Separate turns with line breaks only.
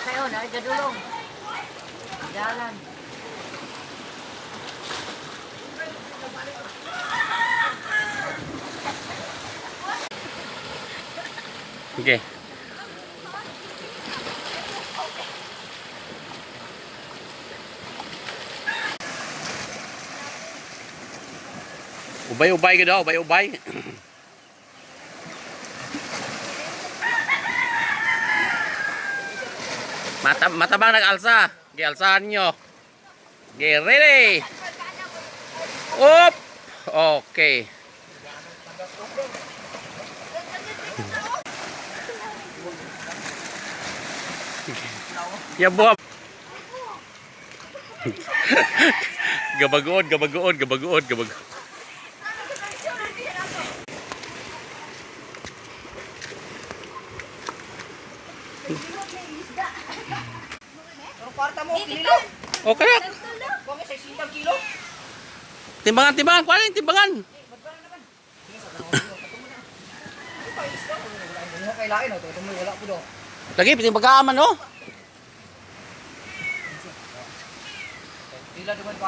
Kayo na gadulong. Dalan.
Okay. Ubay-ubay ka daw, ubay-ubay. Mata matabang nag-alsa. Gialsahan nyo. Okay, ready. Up. Okay. Yabo. Gabagood, gabagood, gabagood, gabagood.
Pero kwarta mo, kilo.
Okay na.
Kung sa 60 kilo.
Timbangan, timbangan. Kuha na yung timbangan.
Wala kay lain, oh. Ito mo, wala po do.
Lagi, timbangan man, oh.
Pila duman pa.